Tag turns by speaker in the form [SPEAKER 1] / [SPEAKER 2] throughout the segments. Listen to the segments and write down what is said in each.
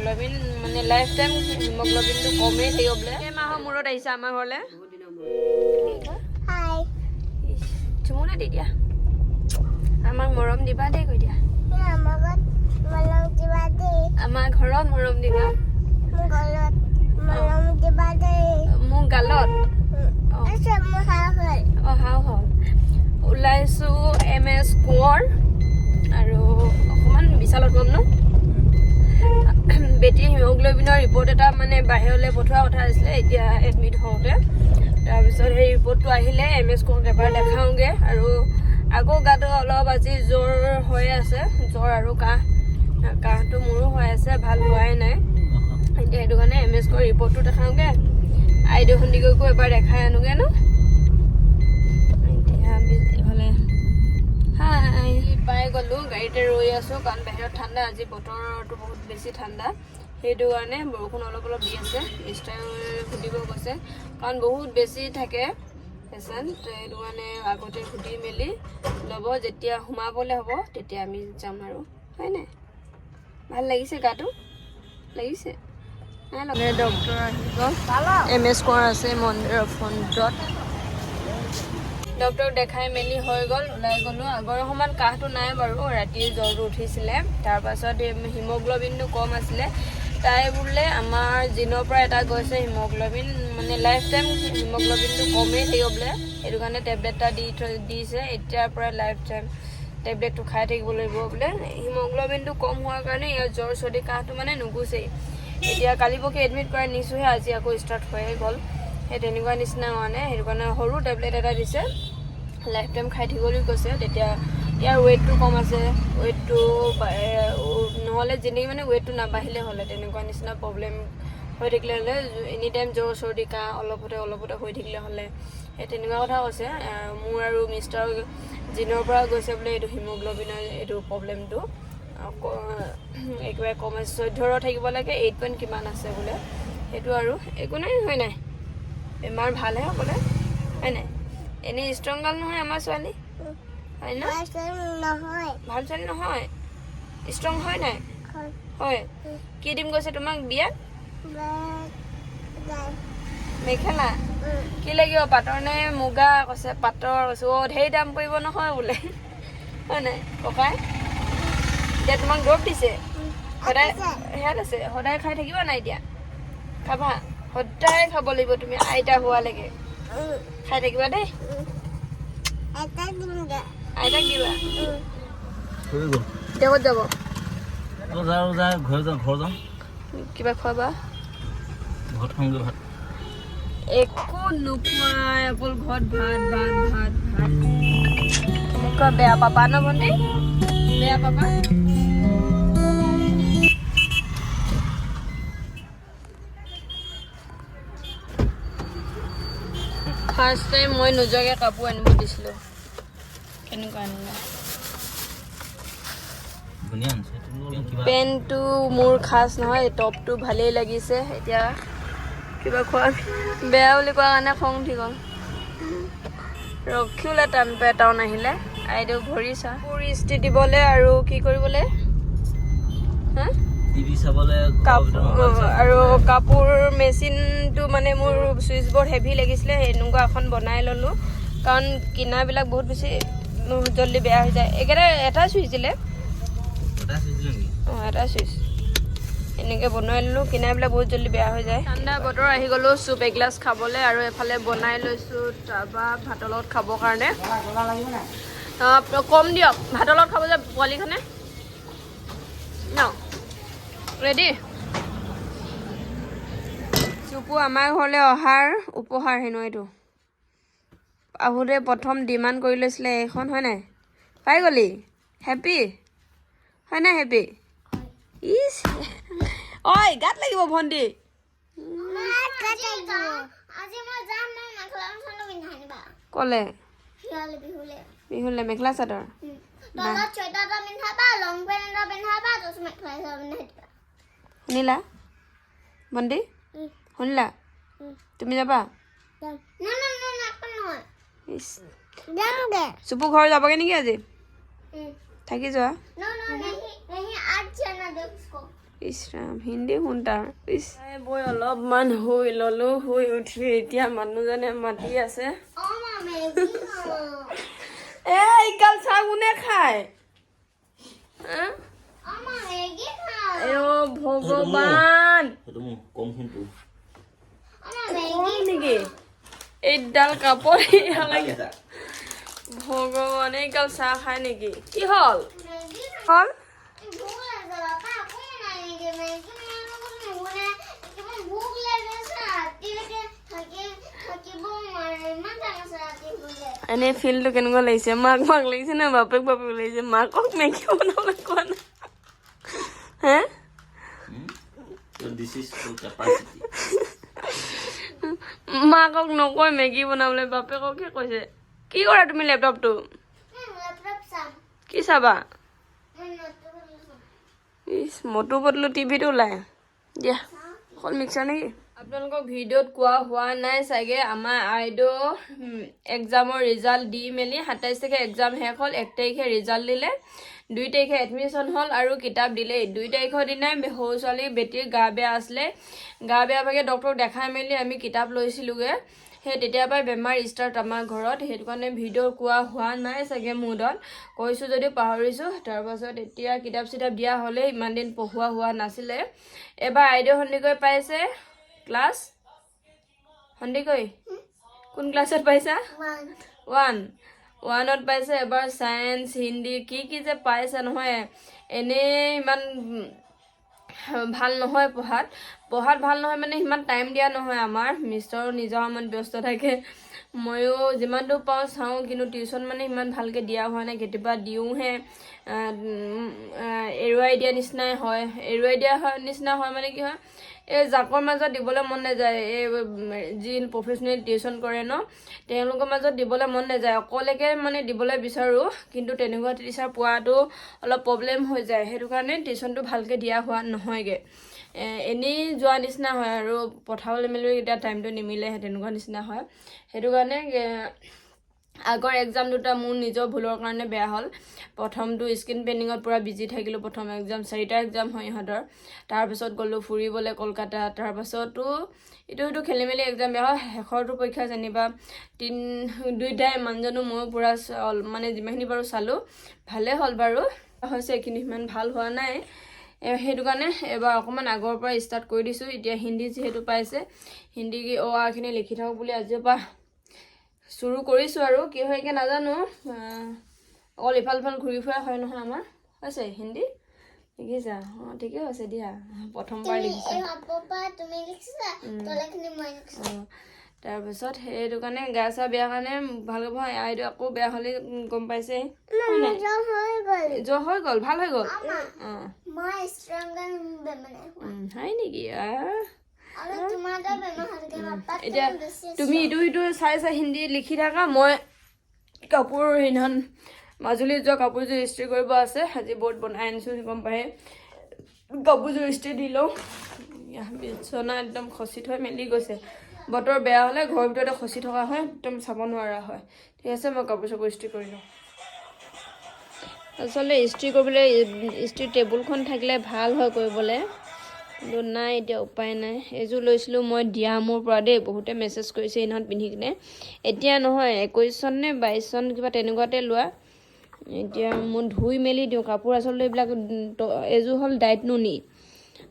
[SPEAKER 1] Haemoglobin মানে life time হিমগ্ল'বিনটো কমেই থাকিব বোলে। কেইমাহৰ মূৰত আহিছে আমাৰ ঘৰলৈ?
[SPEAKER 2] হাই।
[SPEAKER 1] চুমু দি দিয়া, আমাক মৰম দিবা দেই কৈ দিয়া।
[SPEAKER 2] আমাক মৰম দিবা দেই।
[SPEAKER 1] আমাৰ ঘৰত মৰম দিবা।
[SPEAKER 2] মোৰ গলত মৰম দিবা দেই।
[SPEAKER 1] মোৰ গালত? অঁ।
[SPEAKER 2] আচ্ছা, মোৰ হাঁহ হ'ল।
[SPEAKER 1] অঁ, হাও হ'ল। ওলাইছোঁ এম এছ কোঁৱৰ আৰু অকণমান বিশালত গ'ম ন। বেটীৰ হিমগ্ল'বিনৰ ৰিপৰ্ট এটা মানে বাহিৰলৈ পঠোৱা কথা আছিলে এতিয়া এডমিট হওঁতে। তাৰপিছত সেই ৰিপৰ্টটো আহিলে এম এছ কোঁৱৰত এবাৰ দেখাওঁগৈ। আৰু আকৌ গাটো অলপ আজি জ্বৰ হৈ আছে, জ্বৰ আৰু কাহ। কাহটো মোৰো হৈ আছে, ভাল হোৱাই নাই এতিয়া। সেইটো কাৰণে এম এছ কোঁৱৰ ৰিপৰ্টটো দেখাওঁগৈ, আইদেউ সন্দিকৈকো এবাৰ দেখাই আনোগৈ ন। এতিয়া আমি এইফালে হাই পাই গ'লোঁ, গাড়ীতে ৰৈ আছোঁ, কাৰণ বাহিৰত ঠাণ্ডা আজি, বতৰটো বহুত বেছি ঠাণ্ডা। সেইটো কাৰণে বৰষুণ অলপ অলপ দি আছে। মিষ্টাৰে সুধিব গৈছে, কাৰণ বহুত বেছি থাকে পেচেণ্ট। সেইটো কাৰণে আগতে সুধি মেলি ল'ব। যেতিয়া সোমাবলৈ হ'ব তেতিয়া আমি যাম আৰু, হয় নাই? ভাল লাগিছে গাটো? লাগিছে নাই? ডক্টৰ আহি গ'ল। এম এছ কোঁৱৰ আছে মন্দিৰৰ ফ্ৰণ্টত। ডক্টৰক দেখাই মেলি হৈ গ'ল, ওলাই গ'লোঁ। আগৰ সমান কাহটো নাই বাৰু, ৰাতি জ্বৰটো উঠিছিলে। তাৰপাছত হিমগ্ল'বিনটো কম আছিলে। তাই বোলে আমাৰ জিনৰ পৰা এটা গৈছে হিমগ্ল'বিন, মানে লাইফ টাইম হিমগ্ল'বিনটো কমেই থাকিব বোলে। সেইটো কাৰণে টেবলেট এটা দি থৈ দিছে। এতিয়াৰ পৰা লাইফ টাইম টেবলেটটো খাই থাকিব লাগিব বোলে। হিমগ্ল'বিনটো কম হোৱাৰ কাৰণে ইয়াৰ জ্বৰ, চৰ্দি, কাহটো মানে নুগুচেই। এতিয়া কালি পৰহি এডমিট কৰাই নিছোঁহে, আজি আকৌ ষ্টাৰ্ট হৈয়ে গ'ল। সেই তেনেকুৱা নিচিনা মানে, সেইটো কাৰণে সৰু টেবলেট এটা দিছে, লাইফ টাইম খাই থাকিবলৈ কৈছে। তেতিয়া ইয়াৰ ৱেইটটো কম আছে, ৱেইটটো নহ'লে যেনেকৈ মানে ৱেইটটো নাবাঢ়িলে হ'লে তেনেকুৱা নিচিনা প্ৰব্লেম হৈ থাকিলে হ'লে এনি টাইম জ্বৰ, চৰ্দি, কাহ অলপতে অলপতে হৈ থাকিলে হ'লে সেই তেনেকুৱা কথা কৈছে। মোৰ আৰু মিষ্টাৰ জিনৰ পৰা গৈছে বোলে এইটো হিমগ্ল'বিনৰ এইটো প্ৰব্লেমটো একেবাৰে কম আছে। 14 থাকিব লাগে, 8 পইণ্ট কিমান আছে বোলে। সেইটো আৰু একো নাই, হয় নাই? বেমাৰ ভালহে হ'বলৈ, হয় নাই? এনেই ষ্ট্ৰং গাৰ্ল নহয় আমাৰ ছোৱালী, হয় ন?
[SPEAKER 2] নহয়।
[SPEAKER 1] ভাল ছোৱালী নহয়, ষ্ট্ৰং হয় নাই? হয়। কি দিম কৈছে তোমাক বিয়াত? মেখেলা কি লাগিব, পাটৰ নে মুগা? কৈছে পাটৰ কৈছে। অ' ঢেৰ দাম পৰিব নহয় বোলে, হয় নাই ককাই? এতিয়া তোমাক দৰৱ দিছে সদায়, সেয়াত আছে, সদায় খাই থাকিবা নাই? এতিয়া খাবা, সদায় খাব লাগিব তুমি আইতা হোৱালৈকে খাই থাকিবা দেই। আইতাক দিবা।
[SPEAKER 3] হৈ গ'ল।
[SPEAKER 1] এতিয়া ক'ত যাব?
[SPEAKER 3] যাওঁ যাওঁ, ঘৰ যাওঁ, ঘৰ যাওঁ।
[SPEAKER 1] কিবা খোৱাবা?
[SPEAKER 3] ঘৰত খামগৈ ভাত।
[SPEAKER 1] একো নোখোৱাই, অকল ঘৰত ভাত ভাত ভাত ভাত। কেনেকুৱা বেয়া পাপা ন ভণ্টি? বেয়া পাপা। ফাৰ্ষ্ট টাইম মই নোযোৱাকৈ কাপোৰ আনিব দিছিলোঁ, কেনেকুৱা আনিলে?
[SPEAKER 3] ধুনীয়া আনিছে তুমি কিবা।
[SPEAKER 1] পেণ্টটো মোৰ খাচ নহয়, টপটো ভালেই লাগিছে। এতিয়া কিবা খোৱা বেয়া বুলি কোৱা কাৰণে খং উঠি গ'ল। ৰখিওলে টান পাই টাউন আহিলে। আইদেউ ভৰি চা কাপোৰ ইস্ত্ৰি দিবলৈ আৰু কি কৰিবলৈ হা?
[SPEAKER 3] টিভি চাবলৈ।
[SPEAKER 1] কাপোৰ আৰু কাপোৰ মেচিনটো মানে মোৰ চুইচ বৰ্ড হেভি লাগিছিলে, সেনেকুৱা এখন বনাই ল'লোঁ, কাৰণ কিনাবিলাক বহুত বেছি জল্দি বেয়া হৈ যায়। একেটা এটা চুইচ দিলে।
[SPEAKER 3] এটা চুইছিলে নেকি?
[SPEAKER 1] অঁ, এটা চুইচ এনেকৈ বনাই ল'লোঁ। কিনাবিলাক বহুত জল্দি বেয়া হৈ যায়। ঠাণ্ডা বতৰ আহি গ'লোঁ চুপ এগিলাচ খাবলৈ। আৰু এফালে বনাই লৈছোঁ তাৰপৰা ভাতৰ লগত খাবৰ কাৰণে। কম দিয়ক, ভাতৰ লগত খাব যে পোৱালিখনে ন। ৰেডি চুপু আমাৰ ঘৰলৈ অহাৰ উপহাৰ হেনো এইটো। আহোঁতে প্ৰথম ডিমাণ্ড কৰি লৈছিলে এইখন, হয় নাই? পাই গ'লি, হেপী হয় নাই? হেপী। ইচ ঐ, গাত লাগিব ভণ্টি।
[SPEAKER 2] আজি মই যাম, মই মেখেলা চাদৰ পিন্ধাই আনিবা।
[SPEAKER 1] ক'লে?
[SPEAKER 2] শিয়াল বিহুলে।
[SPEAKER 1] বিহুলে মেখেলা চাদৰ?
[SPEAKER 2] তলত চুৱেটাৰ এটা পিন্ধাবা, লং পেণ্ট এটা পিন্ধাবা, তাৰপিছত মেখেলা চাদৰ পিন্ধাই দিবা।
[SPEAKER 1] শুনিলা ভণ্টি? শুনিলা? তুমি যাবা?
[SPEAKER 2] যাম। না না না না, আকৌ নহয়।
[SPEAKER 1] ইচ।
[SPEAKER 2] যামগে।
[SPEAKER 1] চুপু ঘৰ যাবগে নেকি আজি? থাকি যোৱা।
[SPEAKER 2] No no, नहीं नहीं, आज जाना दो उसको।
[SPEAKER 1] ইছ ৰাম, হিন্দী শুন তাৰ। ইছ, বৈ অলপমান শুই ল'লো। শুই উঠি এতিয়া মানুহজনে মাতি আছে।
[SPEAKER 2] অ মা, মেগী খাওঁ।
[SPEAKER 1] এ এইগাল চাহ কোনে খায়, হা?
[SPEAKER 2] অ মা, মেগী খাওঁ।
[SPEAKER 1] অ' ভগৱান।
[SPEAKER 3] সেইটো মোৰ কম শুনটো।
[SPEAKER 2] অ মা, মেগী।
[SPEAKER 1] কম নেকি এইডাল কাপোৰ লাগে? ভগৱান, এইগাল চাহ খায় নেকি? কি হ'ল?
[SPEAKER 2] মেগী।
[SPEAKER 1] হ'ল।
[SPEAKER 2] ভোক লাগিছে বাপা, আকৌ বনাই নিদিয়ে। মেগী বনাই নুবনাই, কিমান ভোক লাগিছে। ৰাতিলৈকে থাকিব নোৱাৰে, ইমান টাইম আছে ৰাতি হ'লে।
[SPEAKER 1] এনেই ফিলটো কেনেকুৱা লাগিছে? মাক মাক লাগিছে নে বাপেক বাপেক লাগিছে? মাকক মেগী বনাবলৈ কোৱা নাই হে?
[SPEAKER 3] This is capacity.
[SPEAKER 1] মাকক নকয় মেগী বনাবলৈ, বাপেককহে কৈছে। কি কৰা তুমি লেপটপটো?
[SPEAKER 2] মই লেপটপ চাম।
[SPEAKER 1] কি চাবা?
[SPEAKER 2] মই নতুন চাম।
[SPEAKER 1] ইছ, মটো পটলো টিভিটো ওলাই দিয়া। অকল মিক্সাৰ নেকি? আপোনালোকক ভিডিঅ'ত কোৱা হোৱা নাই চাগে। আমাৰ আইদেউ এক্সামৰ ৰিজাল্ট দি মেলি, 27 তাৰিখে এক্সাম শেষ হ'ল, 1 তাৰিখে ৰিজাল্ট দিলে, 2 তাৰিখে এডমিশ্যন হ'ল আৰু কিতাপ দিলে। 2 তাৰিখৰ দিনাই সৰু ছোৱালী বেটীৰ গা বেয়া আছিলে। গা বেয়া ভাগে ডক্টৰক দেখাই মেলি আমি কিতাপ লৈছিলোঁগৈ। সেই তেতিয়াৰ পৰাই বেমাৰ ষ্টাৰ্ট আমাৰ ঘৰত। সেইটো কাৰণে ভিডিঅ' কোৱা হোৱা নাই চাগে। মুডত কৈছোঁ যদিও পাহৰিছোঁ। তাৰপাছত এতিয়া কিতাপ চিতাপ দিয়া হ'লেই, ইমান দিন পঢ়োৱা হোৱা নাছিলে। এবাৰ আইদেউ সন্দিকৈ পাইছে ক্লাছ। সন্দিকৈ, কোন ক্লাছত পাইছা?
[SPEAKER 2] ওৱান।
[SPEAKER 1] ওৱান, ওৱানত পাইছে এবাৰ। চায়েন্স, হিন্দী কি কি যে পাইছে নহয়। এনেই ইমান ভাল নহয় পঢ়াত। পঢ়াত ভাল নহয় মানে সিমান টাইম দিয়া নহয়। আমাৰ মিষ্টাৰো নিজৰ কামত ব্যস্ত থাকে। ময়ো যিমানটো পাৰোঁ চাওঁ, কিন্তু টিউশ্যন মানে সিমান ভালকৈ দিয়া হোৱা নাই। কেতিয়াবা দিওঁহে, এৰুৱাই দিয়া নিচিনাই হয়। এৰুৱাই দিয়া হয় নিচিনা হয় মানে কি হয়, এই জাকৰ মাজত দিবলৈ মন নাযায়। এই যি প্ৰফেচনেল টিউশ্যন কৰে ন, তেওঁলোকৰ মাজত দিবলৈ মন নাযায়। অকলেকে মানে দিবলৈ বিচাৰোঁ, কিন্তু তেনেকুৱা টিচাৰ পোৱাটো অলপ প্ৰব্লেম হৈ যায়। সেইটো কাৰণে টিউশ্যনটো ভালকৈ দিয়া হোৱা নহয়গৈ। এনেই যোৱা নিচিনা হয় আৰু পঠাবলৈ মেলিবলৈ এতিয়া টাইমটো নিমিলে, সেই তেনেকুৱা নিচিনা হয়। সেইটো কাৰণে আগৰ এক্সাম দুটা মোৰ নিজৰ ভুলৰ কাৰণে বেয়া হ'ল। প্ৰথমটো স্ক্ৰীণ পেইণ্টিঙত পূৰা বিজি থাকিলোঁ। প্ৰথম এক্সাম, চাৰিটা এক্সাম হয় ইহঁতৰ। তাৰপিছত গ'লোঁ ফুৰিবলৈ কলকাতা। তাৰপাছতো ইটো সিটো খেলি মেলি এক্সাম বেয়া হ'ল। শেষৰটো পৰীক্ষা যেনিবা দুইটাই মানুহজনো ময়ো পূৰা মানে যিমানখিনি পাৰোঁ চালোঁ, ভালেই হ'ল বাৰু। হৈছে কিন্তু সিমান ভাল হোৱা নাই। সেইটো কাৰণে এবাৰ অকণমান আগৰ পৰা ষ্টাৰ্ট কৰি দিছোঁ। এতিয়া হিন্দী যিহেতু পাইছে, হিন্দী অ আখিনি লিখি থাকক বুলি আজিৰ পৰা চুৰু কৰিছোঁ। আৰু কি হয়গৈ নাজানো। অকল ইফাল সিফাল ঘূৰি ফুৰা হয় নহয় আমাৰ। হৈছে হিন্দী লিখিছা? অঁ, ঠিকে হৈছে দিয়া, প্ৰথমবাৰ
[SPEAKER 2] তুমি
[SPEAKER 1] লিখিছা।
[SPEAKER 2] এই পাপা, তুমি লিখিছা, তলেখিনি মই লিখিছো।
[SPEAKER 1] অঁ, তাৰপিছত সেইটো কাৰণে গা চা বেয়া কাৰণে ভালকৈ পঢ়া। আইদেউ আকৌ বেয়া হ'লে গম পাইছে, হয় নাই?
[SPEAKER 2] জ্বৰ হৈ গ'ল।
[SPEAKER 1] জ্বৰ হৈ গ'ল, ভাল হৈ গ'ল।
[SPEAKER 2] আমা
[SPEAKER 1] অঁ।
[SPEAKER 2] মই ষ্ট্ৰং বেমাৰ নাই হোৱা।
[SPEAKER 1] হয় নেকি? আহ।
[SPEAKER 2] আৰু তোমাৰ তো বেমাৰ হৈ থাকে পাপা।
[SPEAKER 1] এতিয়া
[SPEAKER 2] বেছি।
[SPEAKER 1] তুমি ইটো সিটো চাই চাই হিন্দী লিখি থাকা। মই কাপোৰ, সেইদিনাখন মাজুলীত যোৱা কাপোৰযোৰ ইস্ত্ৰি কৰিব আছে। আজি বহুত বনাই আনিছোঁ, গম পায়ে। কাপোৰযোৰ ইস্ত্ৰি দি লওঁ। বিচনা একদম খচি থৈ মেলি গৈছে। বতৰ বেয়া হ'লে ঘৰৰ ভিতৰতে খচি থকা হয়, একদম চাব নোৱাৰা হয়। ঠিক আছে, মই কাপোৰ চাপোৰ ইস্ত্ৰি কৰি লওঁ। আচলতে ইস্ত্ৰি কৰিবলৈ ইস্ত্ৰি টেবুলখন থাকিলে ভাল হয় কৰিবলৈ, কিন্তু নাই, এতিয়া উপায় নাই। এইযোৰ লৈছিলোঁ মই দিয়া মোৰ পৰা দেই। বহুতে মেছেজ কৰিছে সেইদিনাখন পিন্ধি কিনে। এতিয়া নহয়, 21 চন নে 22 চন কিবা তেনেকুৱাতে লোৱা। এতিয়া মই ধুই মেলি দিওঁ কাপোৰ। আচলতে এইবিলাক এইযোৰ হ'ল ডাইট নুনি।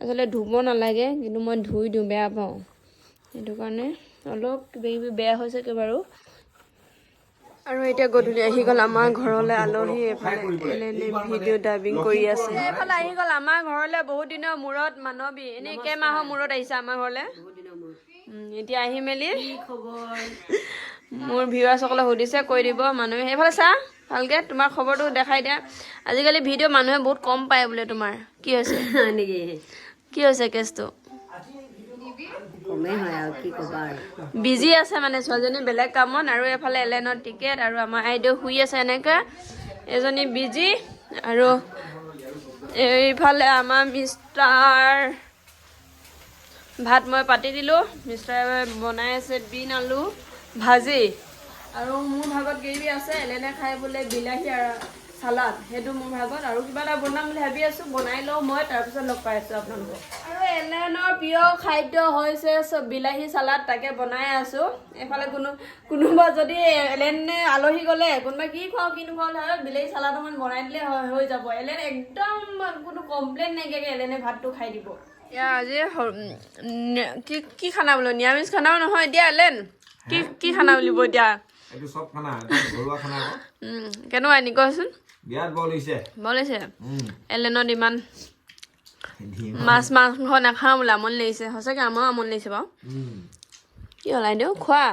[SPEAKER 1] আচলতে ধুব নালাগে, কিন্তু মই ধুই দিওঁ, বেয়া পাওঁ। সেইটো কাৰণে অলপ কিবা কিবি বেয়া হৈছেগৈ বাৰু। আৰু এতিয়া গধূলি আহি গ'ল আমাৰ ঘৰলৈ আলহী। এইফালে এনে ভিডিঅ' ডাবিং কৰি আছে। এইফালে আহি গ'ল আমাৰ ঘৰলৈ বহুত দিনৰ মূৰত মানৱী। এনেই কেইমাহৰ মূৰত আহিছে আমাৰ ঘৰলৈ? এতিয়া আহি মেলি মোৰ ভিউৱাৰ্ছসকলে সুধিছে, কৈ দিব মানুহে। সেইফালে চা ভালকে, তোমাৰ খবৰটো দেখাই দিয়া। আজিকালি ভিডিঅ' মানুহে বহুত কম পায় বোলে। তোমাৰ কি হৈছে?
[SPEAKER 4] নেকি?
[SPEAKER 1] কি হৈছে কেছটো?
[SPEAKER 4] কমেই হয় আৰু কি ক'বা আৰু।
[SPEAKER 1] বিজি আছে মানে ছোৱালীজনী বেলেগ কামত। আৰু এইফালে এলেনৰ টিকেট আৰু আমাৰ আইদেউ শুই আছে। এনেকে এজনী বিজি। আৰু এইফালে আমাৰ মিষ্টাৰ, ভাত মই পাতি দিলোঁ, মিষ্টাৰে বনাই আছে বিন আলু ভাজি। আৰু মোৰ ভাগত গ্ৰেভি আছে। এলেনে খাই বোলে বিলাহী আৰু চালাড, সেইটো মোৰ ভাগত। আৰু কিবা এটা বনাম বুলি ভাবি আছোঁ, বনাই লওঁ মই, তাৰপিছত লগ পাই আছোঁ আপোনালোকক। আৰু এলেনৰ প্ৰিয় খাদ্য হৈছে বিলাহী চালাড, তাকে বনাই আছোঁ। এইফালে কোনোবা যদি এলেনে আলহী গ'লে কোনোবা কি খুৱাওঁ কি নোখুৱাওঁ হয়, বিলাহী চালাড অকণ বনাই দিলে হৈ যাব। এলেন একদম কোনো কমপ্লেইন নাইকিয়াকৈ এলেনে ভাতটো খাই দিব। এয়া আজি কি কি খানা বোলো, নিৰামিষ খানাও নহয় এতিয়া। এলেন, কি কি খানা বুলিব এতিয়া?
[SPEAKER 4] এইটো চব খানা, একদম ঘৰুৱা খানা আকৌ।
[SPEAKER 1] কেনেকুৱা এনে কোৱাচোন?
[SPEAKER 4] বিৰাট বৰ লাগিছে।
[SPEAKER 1] বনাইছে এলেনত ইমান মাছ মাংস নাখাওঁ বোলে, আমনি লাগিছে সঁচাকৈ। আমাৰো আমনি লাগিছে বাৰু। কি হ'ল আইদেউ, খোৱা?